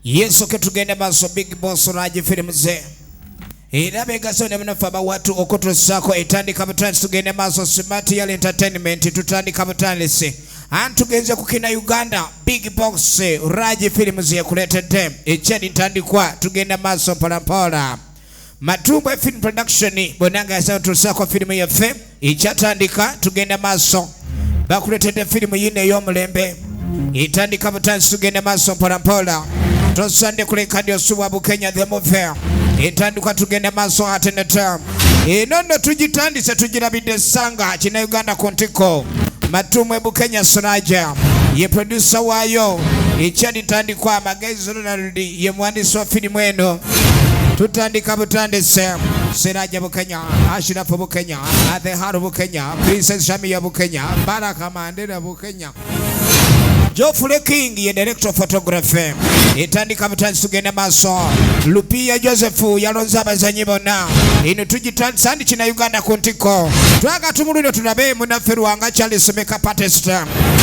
Yesu ke tugende maaso. Big Boss Raji Films era begaso ne munaffe abawatu okutusaako etandika butandisi. Tugende maaso. Smart Yal Entertainment, tutandika butandisi anti tugenze kukina Uganda. Big Boss Raji Films ekuleetedde ekyali ntandikwa. Tugenda maaso mpolampola. Matumbwe Film Production bonna nga yasaba tusaako firimu yaffe ekyatandika. Tugenda maaso, bakuleetedde firimu yino ey'omulembe etandika butandisi. Tugenda maaso mpolampola, tosande kuleka osubwa Bukenya the movie etandikwa. Tugenda maaso ate neta eno nno tugitandise, tugirabidde essanga kina Uganda ku ntikko. Matumwe Bukenya Suraja ye producer waayo. Ekyali ntandikwa, Amagezi Ronald ye muwandiisi wa firimu eno. Tutandika butandise. Siraja Bukenya, Ashirafu Bukenya, Atheharu Bukenya, Princess Shamia Bukenya, Baraka Mandela Bukenya, Geoffrey King ye director of photography. Etandika butandisi, tugenda maaso. Lupia Joseph yalonze abazanyi bonna. Eno tugitandisa ndi kina Uganda ku ntikko. Twaga tumulule tulabe munaffe Lwanga Charles makeup artist.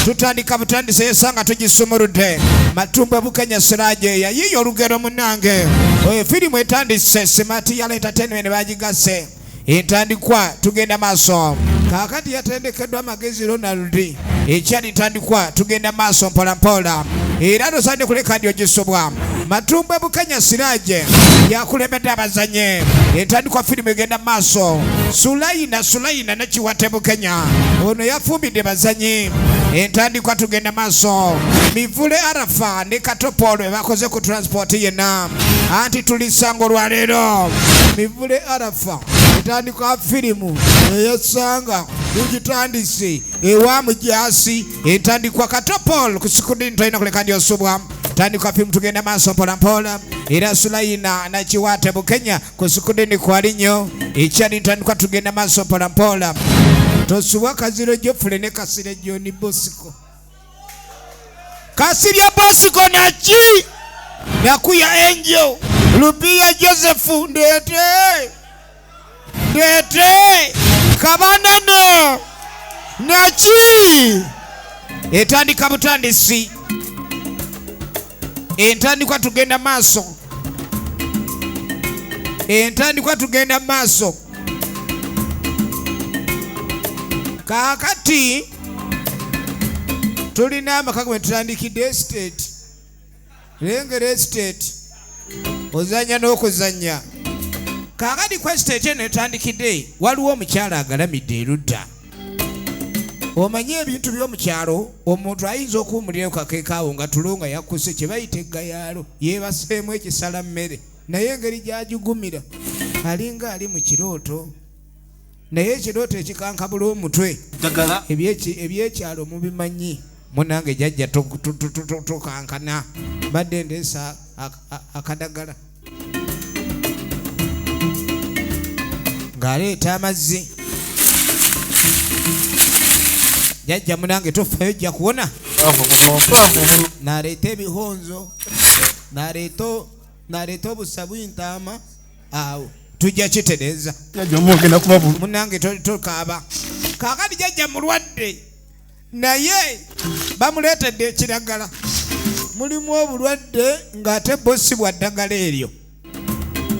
Tutandika butandisi, esanga tugisumuludde. Matumbwe Bukenya Siraje yayiiya olugero munnange. Oyo firimu etandise. Smart Yala Entertainment bagigase. Entandikwa, tugenda maaso. Kaakati yatendekeddwa Amagezi Ronald. Ekyali ntandikwa, tugenda maaso mpolampola era tosaanye kuleka ndi ogisobwa. Matumbwe Bukenya Siraje yakulembedde abazanye. Entandikwa firimu egenda maaso. Sulayina Sulayina Nekiwate Bukenya ono yafumbidde bazanyi. Entandikwa, tugenda maaso. Mivule Arafa ne Katopolo bakoze ku transport yenna anti tulisanga olwaleero. Mivule Arafa, etandika firimu eyesanga tugitandise ewa mujasi. Entandikwa, Katopol ku screen, tolina kuleka ndi osubwa. Tandikwa firimu, tugenda maaso mpolampola era Sulayina Nakiwate Bukenya ku screen kwali nnyo. Ekyali ntandikwa, tugenda maaso mpolampola, tosubwa. Kaziro Jofule ne Kasire John Bosco, Kasirya Bosco naki nakuya Angel Lupia Joseph, ndeete ndeete kabanano naki. Etandika butandisi. Entandikwa, tugenda maaso. Entandikwa, tugenda maaso. Kaakati tulina amaka gwe tutandikidde estate. Lengera estate, ozanya n'okuzanya. Kaakati ku estate eno etandikidde, waliwo omukyala agalamidde erudda. Omanye ebintu by'omukyalo, omuntu ayinza okuwumulirayo kakeekaawo nga tulo nga yakkuse, kye bayita eggayaalo, yeebaseemu ekisala mmere, naye engeri gy'agigumira alinga ali mu kirooto, naye ekirooto ekikankabula omutwe. Ddagala. Ebyekyalo mubimanyi munange. Jajja, tokankana, mbadde ndeesa akadagala. Ng'aleeta amazzi. Jajja munange, tofayo, ojja kuwona. N'aleeta ebihonzo, n'aleeta obusa bw'intaama awo tujja kitereeza. Jajja omwogenda kuba bu Munange, tokaaba. Kaakati jajja mulwadde, naye bamuleetedde ekiragala. Mulimu obulwadde ng'ate bo si bwa ddagala eryo,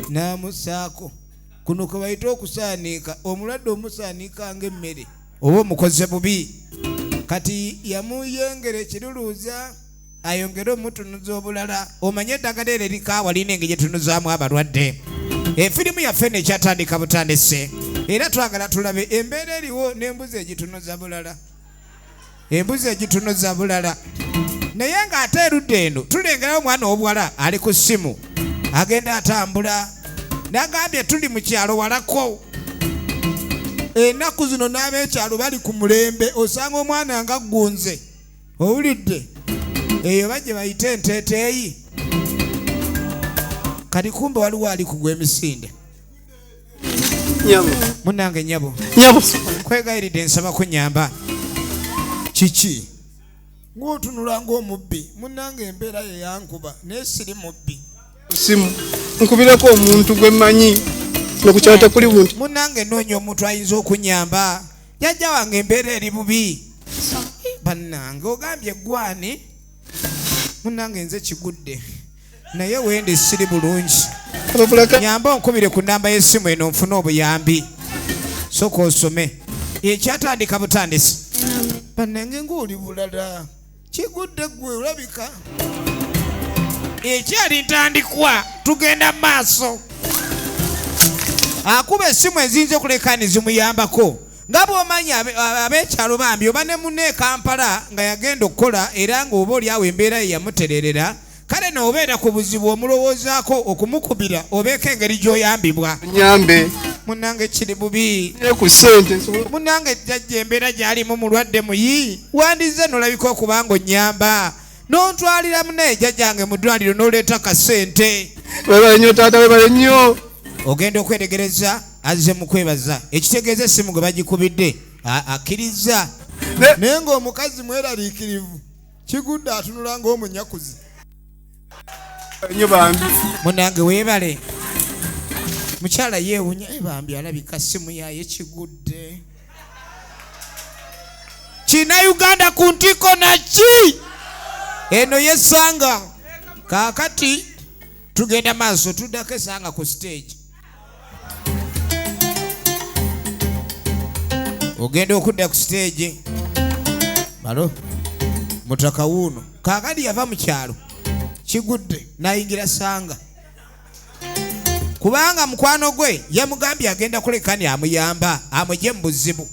n'amusaako kuno kwe bayita okusaaniika omulwadde. Omusaaniika ng'emmere oba omukoze bubi. Kati yamuyengera ekiruluuza ayongere omutunuza obulala. Omanye eddagala eryo erikaawa lirina engeri gyetunuzaamu abalwadde. Efirimu yaffe eno ekyatandika butandise era twagala tulabe embeera eriwo n'embuzi egitunuza bulala, embuzi egitunuza bulala. Naye ng'ate erudda eno tulengerawo omwana ow'obuwala ali ku ssimu, agenda atambula. Nagambye tuli mu kyalo walako. Ennaku zino n'ab'ekyalo bali ku mulembe, osanga omwana nga ggunze. Owulidde eyo bajje bayite enteeteeyi. Kati kumbe waliwo ali kugwa emisinde. Nyabo. Munange, nyabo. Nyabo. Kwegayiridde, nsaba kunyamba. Kiki ng'otunula ng'omubbi? Munange, embeera ye yankuba, naye siri mubbi. Simu nkubireko omuntu gwe mmanyi nokukyalo tekuli buntu. Munange, noonya omuntu ayinza okunyamba. Jjajja wange embeera eri bubi. Bannange, ogambye gwani? Munange, nze kigudde. Naye wendi siri bulungi. Nyamba onkubire ku namba y'essimu eno nfune obuyambi. Sooka osome. Ekyatandika butandisi. Bannange ng'oli bulala. Kigudde ggwe olabika. Ekyali ntandikwa tugenda maaso. Akuba essimu eziyinza okuleka ne zimuyambako. Nga bw'omanyi ab'ekyalo bambi oba ne munne e Kampala nga yagenda okukola era ng'oba oli awo embeera ye yamutererera, kale n'obeera ku buzibu omulowoozaako okumukubira obeeko engeri gy'oyambibwa. Nyambe. Munnange kiri bubi. Ku ssente nsobola. Munnange jjajja embeera gy'alimu mulwadde muyi, wandizze n'olabika okuba ng'onnyamba. N'ontwalira munnaye jjajjange mu ddwaliro n'oleeta kasente. Webale nnyo taata, webale nnyo. Ogenda okwetegereza azze mu kwebaza, ekitegeeza essimu gwe bagikubidde akkirizza. Naye ng'omukazi mweraliikirivu, kigudde atunula ng'omunyakuzi. Nnyo bambi. Munnange weebale. Mukyala yeewunya, bambi alabika ssimu yaye kigudde. Kina Uganda ku ntiko naki eno yesanga. Kaakati tugenda maaso, tuddako esanga ku stage. Ogenda okudda ku stage balo mutaka wuuno. Kaakati yava mu kyalo kigudde n'ayingira sanga, kubanga mukwano gwe yamugambye agenda kulekani amuyamba amugye mu buzibu.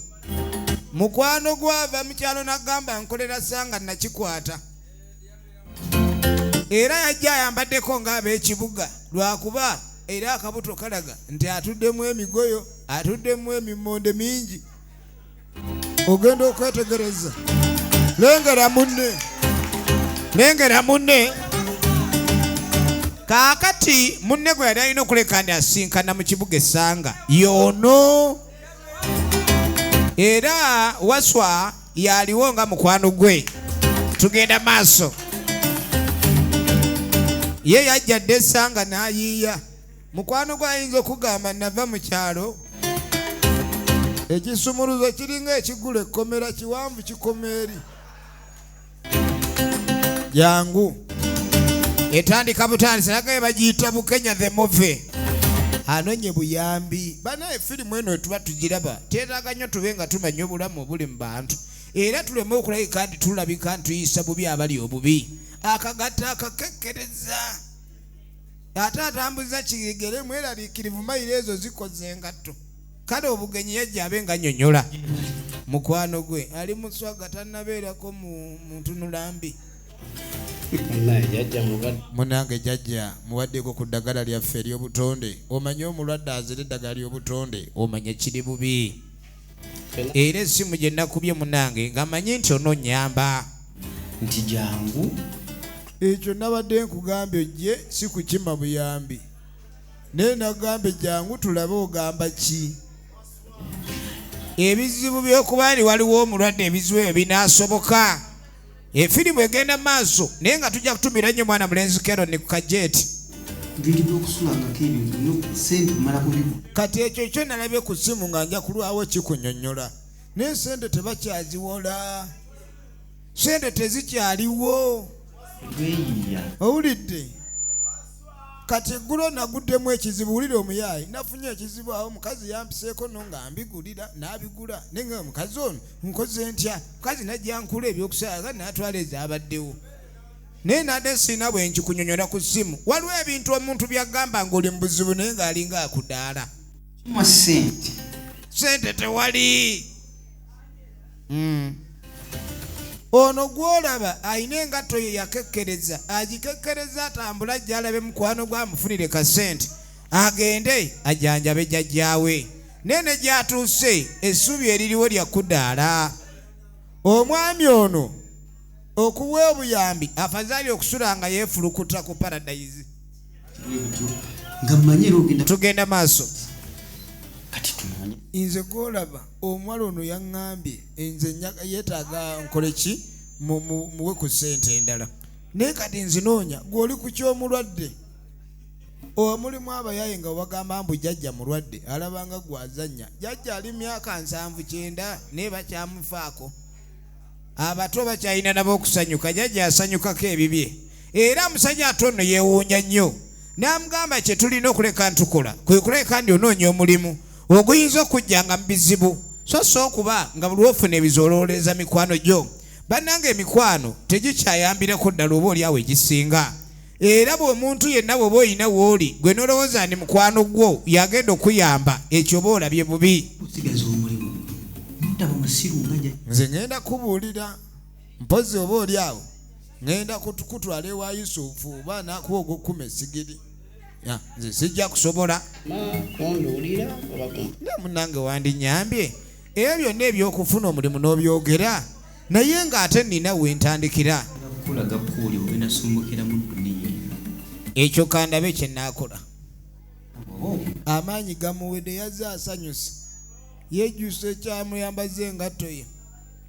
Mukwano gwe ava mu kyalo n'agamba nkolera sanga nakikwata. Era yajja ayambaddeko ng'ab'ekibuga, lwakuba era akabuto kalaga nti atuddemu emigoyo, atuddemu emimonde mingi. Ogenda okwetegereza, lengera munne, lengera munne. Kaakati munne gwe yali alina okuleka nti asinkana mu kibuga essanga y'ono, era Waswa yaliwo nga mukwano gwe. Tugenda maaso. Ye yajja dda essanga n'ayiiya. Mukwano gwe ayinza okugamba nava mu kyalo, ekisumuluzo kiringa ekigula ekkomera, kiwanvu kikoma eri. Jangu. Etandika butandisi, nagaye bagiyita Bukenya the movie. Anonye buyambi. Banaye firimu eno tuba tugiraba, twetaaga nnyo tube nga tumanya obulamu obuli mu bantu. Era tuleme okulabika nti tulabika nti tuyisa bubi abali obubi. Akagatta akakekkereza. Ate atambuza kigere mweraliikirivu, mayiro ezo zikoze engatto. Kale obugenyi yajja abe nga nnyonnyola. Mukwano gwe ali muswaga tannabeerako mu ntunula mbi. Munnange jjajja muwaddeko ku ddagala lyaffe ery'obutonde. Omanye omulwadde azira eddagala ly'obutonde, omanye kiri bubi. Era essimu gye nakubye munnange nga mmanyi nti ononnyamba. Nti jangu. Ekyo nabadde nkugambye ojje si kukima buyambi. Naye nagambye jangu tulabe ogamba ki. Ebizibu by'okuba nti waliwo omulwadde, ebizibu ebyo binaasoboka. Efirimu egenda maaso naye nga tujja kutumira nnyo mwana mulenzi Keron ku kajeeti. Bintu by'okusulangako ebintu no ssente omala kubigula. Kati ekyo kyo nalabye ku ssimu nga nja kulwawo kikunyonnyola. Naye ssente tebakyaziwola. Ssente tezikyaliwo. Tweyiiya. Owulidde? Kati eggulo naguddemu ekizibu, wulira omuyaaye. Nafunye ekizibu awo omukazi yampiseeko no nga mbigulira n'abigula. Naye nga omukazi ono nkoze ntya? Mukazi najja nkula ebyokusaaga n'atwala ezaabaddewo. Naye nadde sirina bwe nkikunyonnyola ku ssimu. Waliwo ebintu omuntu by'agamba ng'oli mu buzibu naye ng'alinga akudaala. Kinywa ssente. Ssente tewali. Ono gw'olaba alina engatto ye yakekkereza, agikekkereza atambule ajje alabe mukwano gwe amufunire ka ssente agende ajjanjabe jjajjaawe. Naye ne gy'atuuse essuubi eririwo lya kudaala. Omwami ono okuwa obuyambi afazaali okusula nga yeefulukuta ku Paradise. Nga mmanyi era ogenda. Tugenda maaso. Kati tunoonye. Nze gw'olaba omuwala ono yaŋŋambye nze yeetaaga nkole ki muwe ku ssente endala. Naye kati nzinoonya gw'oli ku ky'omulwadde. Omulimu abayaaye nga bagamba mbu jjajja mulwadde alabanga gw'azannya. Jjajja ali myaka 79 naye bakyamufaako. Abato bakyalina nabo okusanyuka, jjajja asanyukako ebibye. Era musajja ate ono yeewuunya nnyo n'amugamba kye tulina okuleka ntukola kwe kuleka ndi onoonya omulimu oguyinza okujjanga mu bizibu so si okuba nga buli lw'ofuna ebizibu olowoolereza mikwano gyo. Bannange emikwano tegikyayambirako ddala oba oli awo egisinga. Era bw'omuntu yenna bw'oba olina w'oli gwe n'olowooza ndi mukwano gwo y'agenda okukuyamba ekyo oba olabye bubi. Okusigaza omulimu notaba musiru nga jajja. Nze ngenda kukubuulira mpozzi oba oli awo ngenda kutwala ewa Yusufu oba anaakuwa ogw'okukuma essigiri. Nze sijja kusobola. Naye munnange wandinyambye ebyo byonna eby'okufuna omulimu n'obyogera naye ng'ate nnina we ntandikira. Ekyo kandabe kye nnaakola. Amaanyi gamuwedde yazze asanyuse yejjusa ekyamuyambaza engatto ye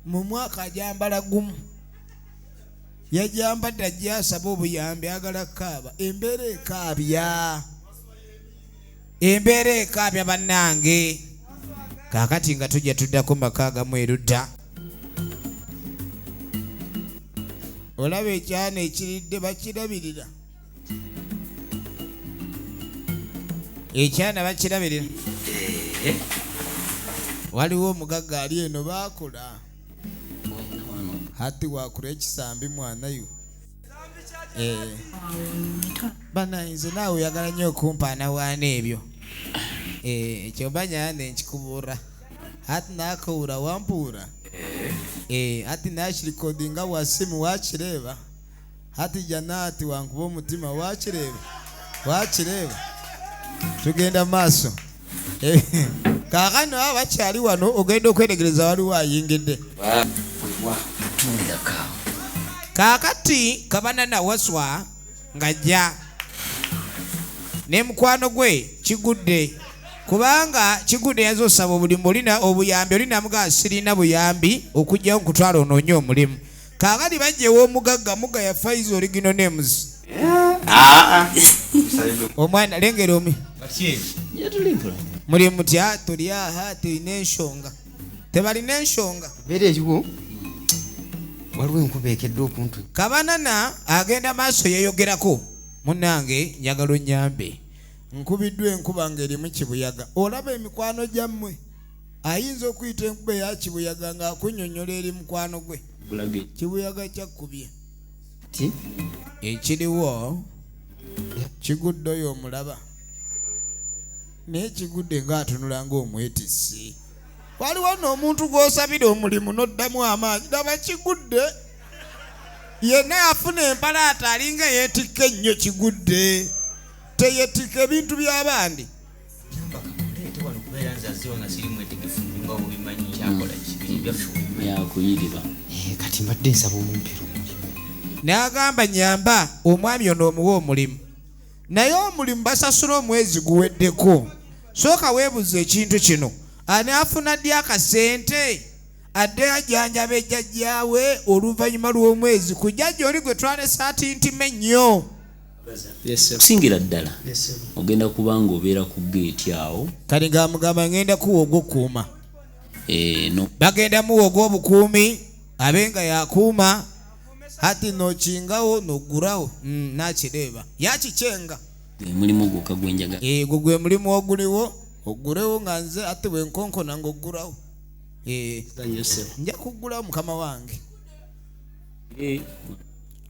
mu mwaka agyambala gumu yajambadde ajja asaba obuyambi agala kukaaba embeera ekaabya embeera ekaabya bannange kaakati nga tujja tuddako maka agamu erudda olaba ekyana ekiridde bakirabirira ekyana bakirabirira eh. Waliwo omugagga ali eno bakola hati wakura ekisambi mwana yo eh. Banaye nze naawe oyagala nnyo okumpaanawaana ebyo eh, ekyo mba nyande nkikubuura hati nakuura wampuura eh, hati nakirikodinga wasimu wakireeba hati janaati wankuba omutima wakireeba wakireeba tugenda maaso eh, kaakano aba bakyali wano ogenda okwetegereza waliwo ayingidde kaakati kabanana waswa ng'ajja ne mukwano gwe Kigudde kubanga Kigudde yaze osaba obulimu olina obuyambi oli namugaa sirina buyambi okujjawo nkutwala onoonye omulimu kaakati bajja ew'omugagga muga ya Faiza Original Names omwana lengera omi muli mutya tuli aha tulina enshonga tebalina enshonga Beera eriwo waliwo enkuba ekedde okuntu. Kabanana agenda maaso yeeyogerako munnange njagala onnyambe nkubiddwa enkuba ng'erimu kibuyaga olaba emikwano gyammwe ayinza okuyita enkuba eya kibuyaga ng'akunnyonnyola eri mukwano gwe kibuyaga kyakkubye ekiriwo kigudde oyo omulaba naye kigudde ng'atunula ng'omwetissi waliwo n'omuntu gw'osabira omulimu n'oddamu amaanyi laba kigudde yenna yafuna empalaata alinga yeetikka ennyo kigudde teyetikka ebintu by'abandi Yakuyiriba. Eh, kati mbadde nsaba omumpira omulimu. N'agamba nyamba omwami ono omuwe omulimu naye omulimu basasula omwezi guweddeko sooka weebuze ekintu kino anaafuna ddi akasente adde ajjanjaba ejjajjaawe oluvannyuma lw'omwezi ku jjajja oli gwe twalese atintime nnyo. Okusingira ddala ogenda kuba ng'obeera ku geeti awo. Kati ng'amugamba ngenda kuwa ogw'okukuuma. Eh, no. Bagenda muwa ogw'obukuumi abe nga yakuuma hati nokingawo nogurawo nakireeba yakikyenga Gwe mulimu gwokka gwe njagala. Egwo gwe mulimu oguliwo ogurewo nga nze ate bwenkonkona ngaoggurawo eh, nja kuggulawo mukama wange Eh.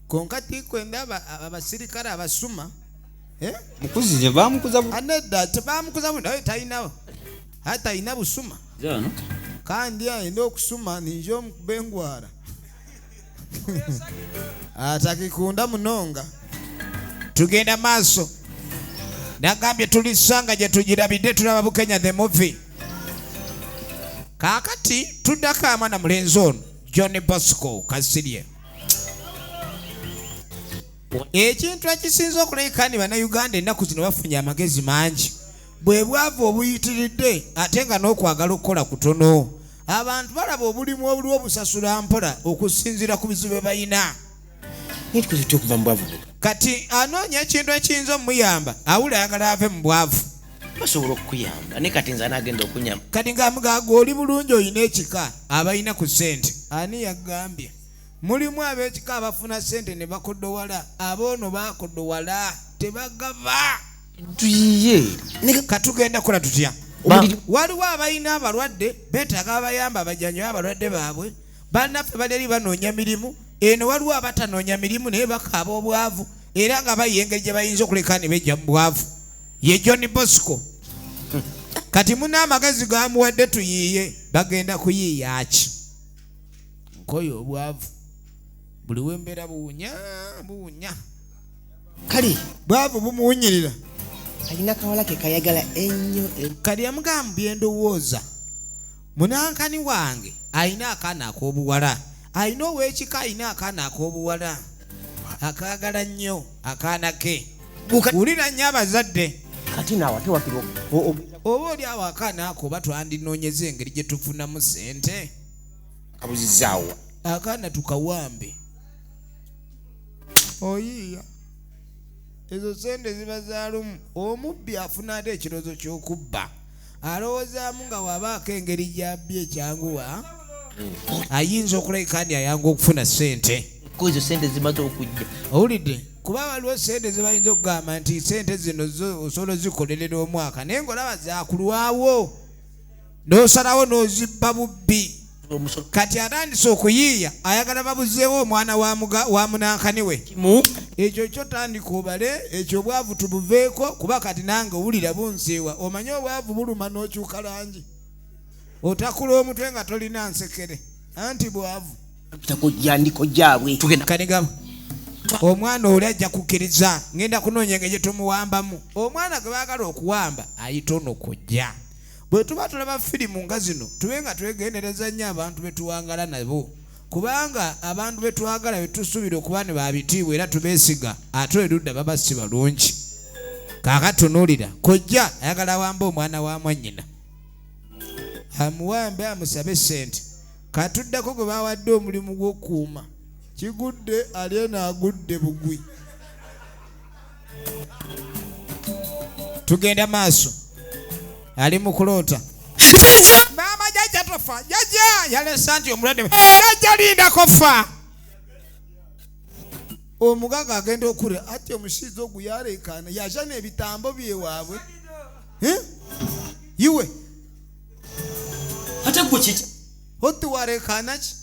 Konka tikwenda abasirikale abasuma eh? Mukuzi bamukuza Anedda tebamukuza naye talina ate alina busuma Zano. Kandi ayina okusuma ninja omukuba engwara atakikunda munonga. Tugenda maaso nagambye tulisanga gye tugirabidde tulaba Bukenya the movie kaakati tuddako amwana mulenzi ono John Bosco Kasirye ekintu ekisinza okulabika ni bannayuganda ennaku zino bafunye amagezi mangi bwe bwavu obuyitiridde ate nga n'okwagala okukola kutono abantu balaba obulimu obuliwo obusasula mpola okusinziira ku bizibu bye balina. Naye tukoze tutya okuva mu bwavu buno? Kati anoonya ekintu ekiyinza omuyamba awula ayagala ave mu bwavu. Basobola okukuyamba naye kati nze anaagenda okunyamba. Kati ng'amugamba oli bulungi olina ekika abalina ku ssente ani yagambye Mulimu ab'ekika abafuna ssente ne bakodowala, aboono bakodowala tebagaba. Tuyiye. Katugenda kola tutya? Omuliri- Waliwo abalina abalwadde beetaaga abayamba abajjanjabe abalwadde baabwe. Bannaffe bali eri banoonya mirimu, eno waliwo abatanoonya mirimu naye bakaaba obwavu era nga bayiye engeri gye bayinza okuleka ne bejja mu bwavu. Ye John Bosco kati muna amagezi gamuwadde tuyiiye, bagenda kuyiiya ki? Nkoye obwavu buli wembeera buwunya buwunya. Kale Bwavu bumuwunyirira. Alina kawala ke kayagala ennyo. Kati yamugamba byendowooza munankani wange alina akaana ak'obuwala, alina ow'ekika, alina akaana ak'obuwala akaagala nnyo akaana ke. Wulira nnyo abazadde. Kati naawe ate wakiri Oba oli awo akaana ako oba twandinoonyeza engeri gye tufunamu ssente. Kabuzizaawo. Akaana tukawambe. Oyiiya ezo sente ziba za lumu. Omubbi afuna ate ekirowoozo ky'okubba, alowoozaamu nga wabaako engeri gy'abbye ekyanguwa ayinza okulabika nti ayanga okufuna ssente. Ko ezo sente zimaze okujja. Owulidde? Kuba waliwo ssente zebayinza okugamba nti ssente zino zo osobola ozikolerera omwaka, naye ng'olaba zakulwawo n'osalawo n'ozibba bubbi. Omusolo. Kati atandise okuyiiya ayagala babuzeewo omwana wa munankani we. Kimu. Ekyo kyo tandika obale ekyo obwavu tubuveeko, kuba kati nange owulira bunseewa. Omanye obwavu buluma n'okyuka langi, otakula omutwe nga tolina nsekere, anti bwavu. Kujjandiko gyabwe. Tugenda. Kanigaba omwana oli ajja kukkiriza, ngenda kunoonya engeri gye tumuwambamu. Omwana gwe baagala okuwamba ayita ono kujja. Bwe tuba tulaba firimu nga zino tube nga twegendereza nnyo abantu be tuwangala nabo, kubanga abantu be twagala be tusuubira okuba ne babitiibwa era tubeesiga, ate erudda baba si balungi. Kaakatunuulira kojja ayagala awambe omwana wa mwannyina, amuwambe amusabe ssente. Katuddako gwe bawadde omulimu gw'okukuuma Kigudde ali eno agudde bugwi. Tugenda maaso, ali mu kuloota. Maama jajja tofa, jajja yalesa nti omulwadde, jajja lindako fa. Omugaga agenda okula ati omushiiza ogu yareekaana yaja n'ebitambo byewaabwe. Iwe Ate gwe kiki? Oti wareekaana ki?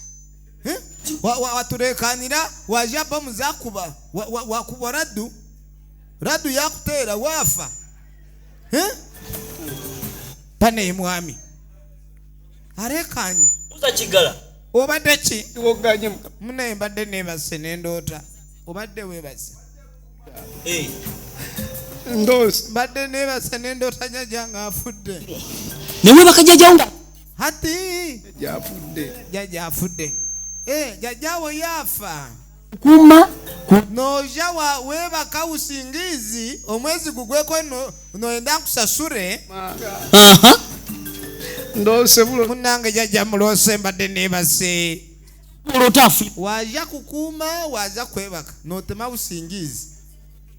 Watureekaanira waja bomu zakuba wakuba raddu raddu yakuteera waafa. Pane mwami areekaanye. Uza kigala. Obadde ki? Woganye mukama. Munaye mbadde neebase ne ndoota. Obadde weebase? Ndoose. Mbadde neebase ne ndoota jjajja ng'afudde. Ne weebaka jjajja nga? Hati. Jjajja afudde. Jjajja afudde. Jjajja wo yaafa. Kuma. N'ojja weebaka usingizi omwezi gugweko noyenda nkusasure. Ndoose bulo. Munnange jjajja muloose mbadde neebase. Muloota afu. Waja kukuuma, waza kwebaka n'otema busingizi.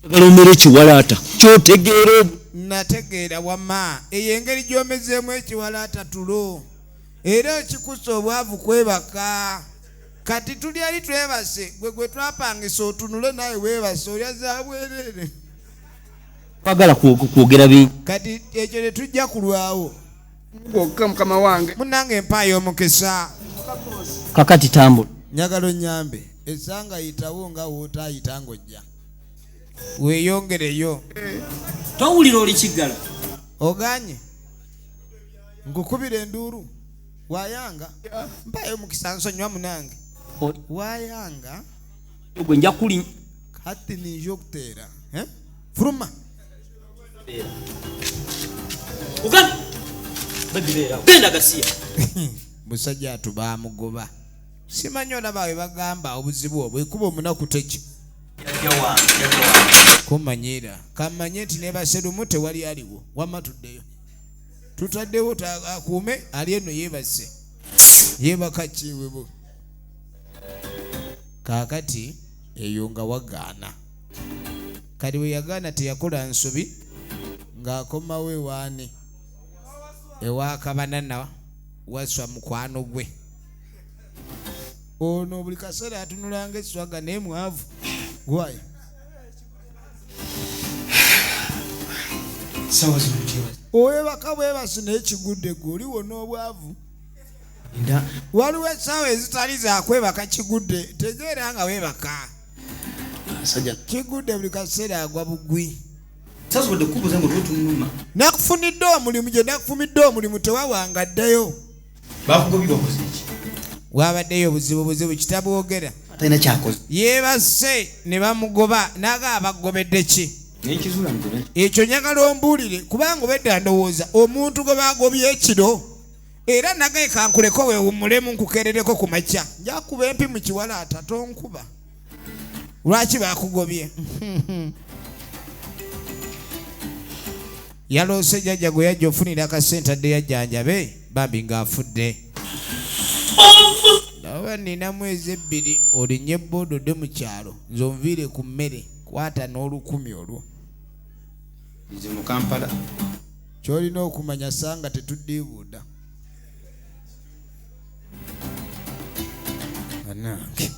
Njagala omere ekiwalaata ky'otegeera obu. Nategeera wamma eyo engeri gy'omezeemu ekiwalaata tulo era ekikusa obwavu kwebaka. Kati tuli ali twebase, gwe gwe twapangisa otunule nawe weebase olya za bwerere. Twagala kwogera bingi. Kati ekyo tetujja kulwawo. Gwokka mukama wange. Munnange mpaayo omukisa. Kakati tambula. Njagala onnyambe. Essanga yitawo nga w'otaayita ng'ojja. Weeyongereyo. Towulira oli kiggala. Oganye. Nkukubira enduulu. Wayanga. Mpaayo omukisa nsonyiwa munange. Wayanga. Gwe nja kuli. Kati ninja okuteera. Fuluma. Uganda. Baby beera. Genda gasiya. Musajja atubamugoba. Simanyi olaba bwe bagamba obuzibu obwo ekuba omunaku teki. Kumanyira. Kamanye nti neebase lumu tewali aliwo. Wamma tuddeyo. Tutaddewo akuume ali eno yeebase. Yeebaka kiwebo. Kaakati eyo nga wagaana. Kati bwe yagaana teyakola nsobi ng'akomawo ewaani. Ewa Kabanana waswa mukwano gwe. Ono buli kaseera atunulanga eswaga naye mwavu. Gwayi. Sawa zino kyebaza. Owebaka bwebasi naye kigudde gwe oliwo n'obwavu. Waliwo essaawa ezitali zakwebaka kigudde tegeera nga weebaka. Kigudde buli kaseera agwa bugwi. Sasobodde kukubuuza nga olwo tunnuma. Nakufunidde omulimu gye nakufumidde omulimu tewawangaddeyo. Bakugobye wakoze ki? Wabaddeyo obuzibu buzibu kitabwogera. Talina kyakoze. Yeebase ne bamugoba n'agamba bagobedde ki? Nenkizuula nti Ekyo njagala ombuulire kubanga obedda ndowooza omuntu gwe bagobye ekiro era nagaye kankuleko weewummulemu nkukeerereko ku makya nja kuba empi mu kiwalaata tonkuba. Lwaki bakugobye? Yaloose jjajja gwe yajja ofunira akasente adde yajjanjabe bambi ng'afudde. Oba ninamu ezebbiri olinnye booda odde mu kyalo nze onviire ku mmere kwata n'olukumi olwo. Nze mu Kampala. Ky'olina okumanya sanga tetuddiibuuda. Bannange.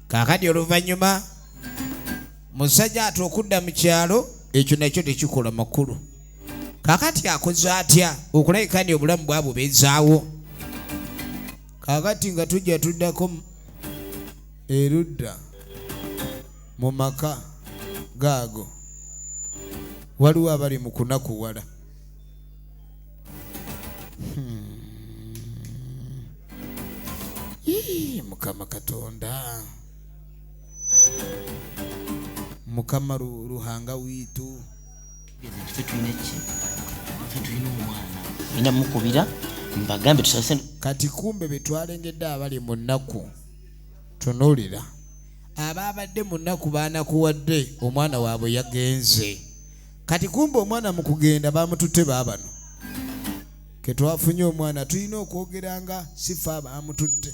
Kaakati oluvannyuma musajja ate okudda mu kyalo ekyo nakyo tekikola makulu. Kaakati akoze atya okulabika nti obulamu bwabubeezaawo. Kaakati nga tujja tuddako erudda mu maka gaago waliwo abali mu kunakuwala. Mukama Katonda. Mukama Ruhanga wiitu. Ffe tulina ki? Ffe tulina omwana. Nina mukubira mbagambe tusase. Kati kumbe be twalengedde abali mu nnaku tunuulira. Ababadde mu nnaku baanakuwadde omwana waabwe yagenze. Kati kumbe omwana mu kugenda bamututte baabano. Ke twafunye omwana tulina okwogera nga si ffe abamututte.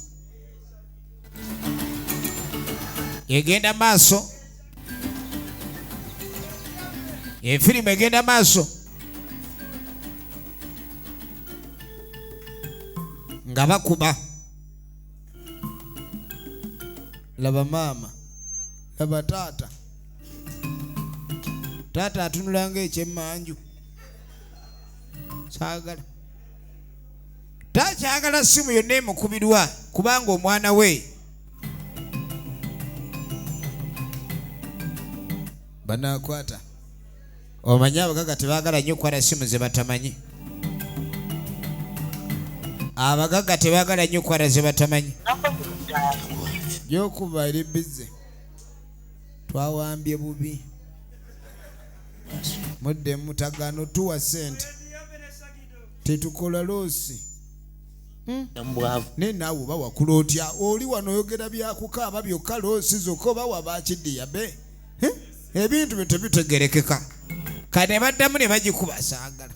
Egenda maaso. Efirimu egenda maaso. Nga bakuba. Laba maama, laba taata. Taata atunula ng'ekyemmanju. Saagala. Takyagala simu yonna emukubirwa kubanga omwana we. Banaakwata. Omanyi abagagga tebaagala nnyo kukwata simu ze batamanyi. Abagagga tebaagala nnyo kukwata ze batamanyi. Gy'okuba eri bizze. Twawambye bubi. Muddemu tagano tuwa ssente. Tetukola loosi. Ne naawe oba wakula otya? Oli wano oyogera bya kukaaba byokka loosi zokka oba waba be. Ebintu byo tebitegerekeka. Kati ne baddamu ne bagikuba saagala.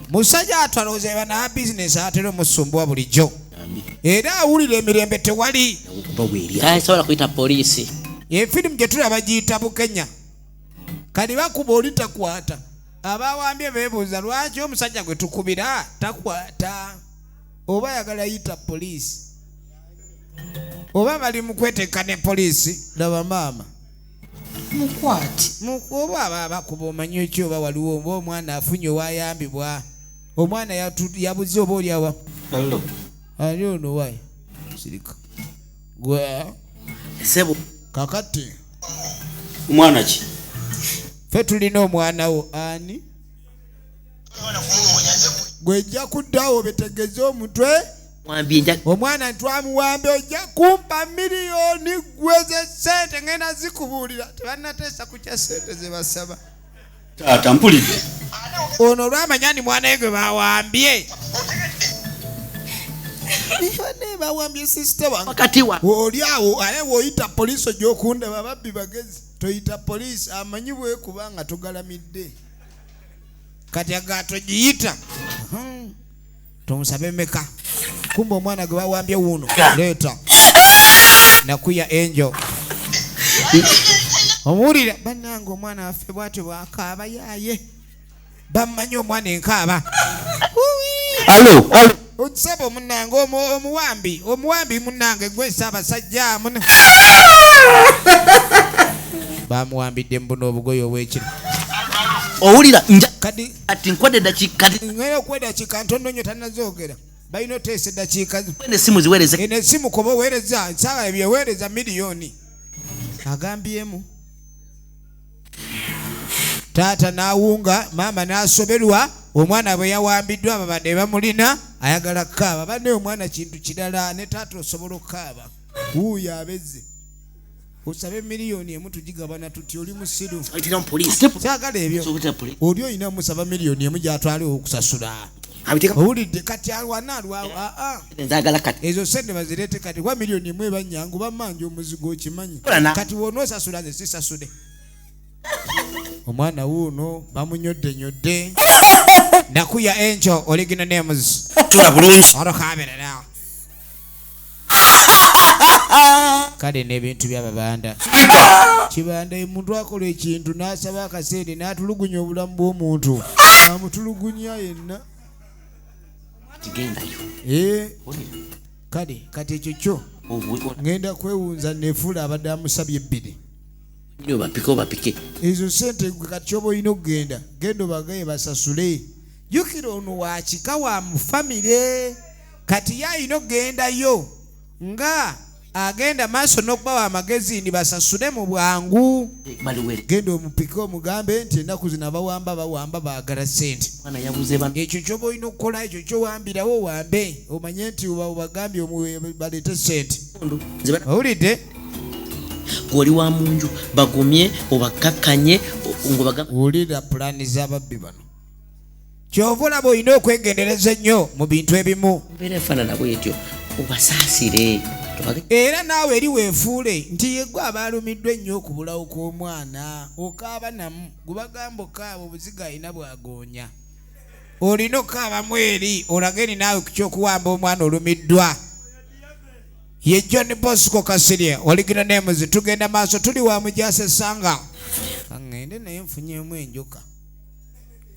Musajja atwalowooza bana bizinesi atera omusumbuwa bulijjo. Era awulira emirembe tewali. Tasobola kuyita poliisi. Efirimu gye tulaba giyita Bukenya. Kati bakuba oli takwata. Abawambye beebuuza lwaki omusajja gwe tukubira takwata. Oba ayagala yita poliisi. Oba bali mu kweteeka ne poliisi. Laba maama. Mukwate. Oba aba bakuba omanyi ki oba waliwo oba omwana afunye owayambibwa. Omwana yabuze oba oli awa. Hello. Ani ono wayi? Sirika. Gwe. Sebo. Kakati. Omwana ki? Ffe tulina omwana wo ani? Gwe ojja kuddawo betegeze omutwe. Omwana ntwamuwambe ojja kumpa miliyoni gwe ze ssente ngenda zikubuulira. Tebannateesa ku kya ssente ze basaba. Taata mpulidde. Ono olwamanya nti mwana we gwe bawambye. Ne bawambye sister wange. Wakati wa. Oli awo aye bw'oyita poliisi ojja okundaba babbi bagezi. Toyita poliisi amanyi bwekuba nga togalamidde. Kati aga togiyita. Tumusabe meka. Kumbe omwana gwe bawambye wuuno. Leeta. Nakuya Angel. Omuwulira bannange omwana waffe bw'atyo bw'akaaba yaaye. Bamumanyi omwana enkaaba. Alo, alo. Osaba omunange omuwambi, omuwambi munange gwe Ssaabasajja muna. Bamuwambidde mbuno obugoye obwekiro. Owulira nja kati ati nkwadde eddakiika kati ngenda okuwa eddakiika ntono nnyo tannazoogera. Balina oteesa eddakiika. Eno essimu ziweereze. Eno essimu kuba oweereza nsaawa ebyo oweereza miliyoni. Agambyemu. Taata n'awunga, maama n'asoberwa, omwana bwe yawambiddwa ababadde bamulina ayagala kukaaba. Banne omwana kintu kirala, ne taata osobola okukaaba. Wuuyo abezze. Osabe miliyoni emu tugigabana tuti oli musiru. Saagala ebyo. Oli olina musaba miliyoni emu gy'atwale okusasula. Owulidde kati alwana alwawo. Aa. Nzagala kati. Ezo sente bazireete kati kuba miliyoni emu eba nnyangu, bamanja omuzigo okimanyi. Kati w'onoosasula nze sisasude. Omwana wuuno bamunyoddenyodde. Nakuya enjo original names. Tula bulungi. Olukabirira. Kale n'ebintu by'ababanda. Kibanda omuntu akola ekintu n'asaba akaseere n'atulugunya obulamu bw'omuntu. Amutulugunya yenna. Kigendayo. Kale kati ekyo kyo ngenda kwewunza nefuula abadde amusabye ebbiri. Nyo bapike obapike. Ezo ssente gwe kati kyoba olina okugenda, genda obagaye basasule. Jjukira ono wa kika wa mu famire. Kati ye alina okugendayo nga agenda maaso n'okubawa amagezi nti basasule mu bwangu. Genda omupike omugambe nti ennaku zino abawamba bawamba baagala ssente. Ekyo ky'oba olina okukola, ekyo ky'owambirawo owambe omanye nti obagambye baleete ssente. Owulidde? Gw'oli wa mu nju bagumye obakkakkanye ng'obagamba. Wulira pulaani z'ababbi bano. Ky'ova olaba olina okwegendereza ennyo mu bintu ebimu. Embeera efaanana bw'etyo obasaasire. Era naawe eri weefuule nti yeggwe abaalumiddwa ennyo okubulawo kw'omwana. Okaaba namu gwe bagamba okaaba obuziga alina bw'agoonya. Olina okukaabamu eri olage eri naawe ku ky'okuwamba omwana olumiddwa. Ye John Bosco Kasirye, original names. Tugenda maaso tuli wa Mujasa Essanga. Kaŋŋende naye nfunyeemu enjoka.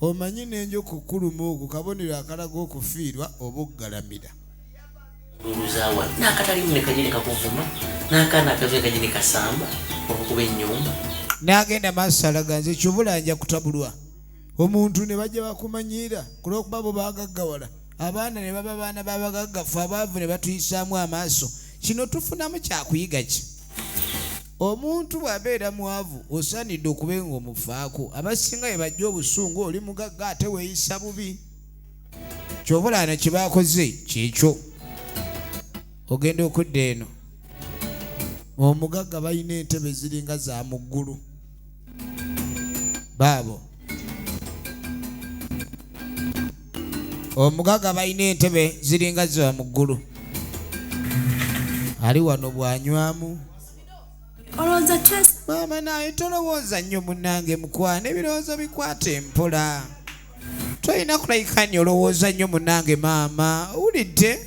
Omanyi n'enjoka okuluma okwo kabonero akalaga okufiirwa oba okugalamira. Oluzaawa n'akataliimu ne kajja ne kakuvuma, n'akaana akato ne kajja ne kasamba okukuba ennyumba. N'agenda maaso alaga nze ky'oba nja kutabulwa. Omuntu ne bajja bakumanyiira ku lw'okuba bo baagaggawala. Abaana ne baba baana b'abagagga, ffe abaavu ne batuyisaamu amaaso. Kino tufunamu kyakuyiga ki? Omuntu bw'abeera mwavu osaanidde okube ng'omufaako. Abasinga bwe bajja obusungu oli mugagga ate weeyisa bubi. Ky'oba olaba kye baakoze kyekyo. Ogenda okudda eno. Omugagga balina entebe ziringa za mu ggulu. Baabo. Omugagga balina entebe ziringa za mu ggulu. Ali wano bw'anywamu. Maama naye tolowooza nnyo munnange mukwano, ebirowoozo bikwate mpola. Tolina kulayika nnyo olowooza nnyo munnange maama, owulidde?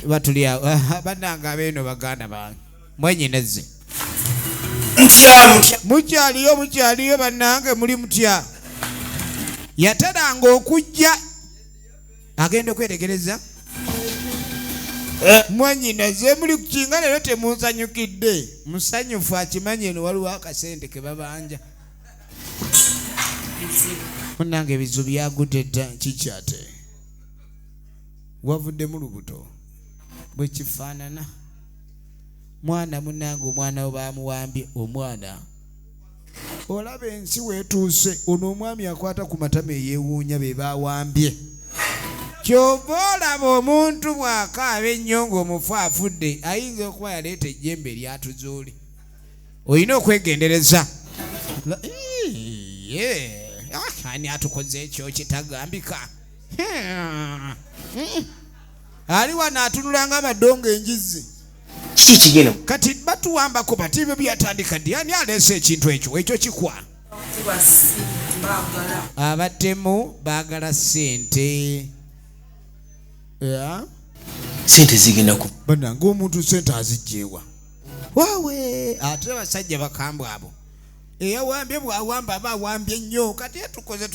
Batuli awo bannange abeeno baganda bange mwenyinezze. Mukyaliyo, mukyaliyo bannange muli mutya? Yateranga okujja agenda okwetegereza. Mwannyinaze muli kukinga leero temunsanyukidde. Musanyufu akimanyi eno waliwo akasente ke babanja. Munnange ebizibu byagudde dda kiki ate? Wavuddemu lubuto bwe kifaanana. Mwana munnange omwana wo baamuwambye omwana. Olaba ensi weetuuse ono omwami akwata ku matama eyeewuunya be baawambye. Ky'ova olaba omuntu bw'akaaba ennyo ng'omufu afudde ayinza okuba yaleeta ejjembe eryatuzuule. Olina okwegendereza. Ani atukoze ekyo kitagambika? Ali wano atunula nga amadongo enjizzi. Kiki kigenda? Kati batuwambako bati ebyo byatandika ddi? Ani aleese ekintu ekyo? Ekyo kikwa. Abatemu baagala ssente. Ssente zigenda ku Bannange omuntu ssente azigyewa. Waawe ate abasajja bakambwe abo. Eyawambye bw'awamba aba awambye nnyo. Kati etukoze.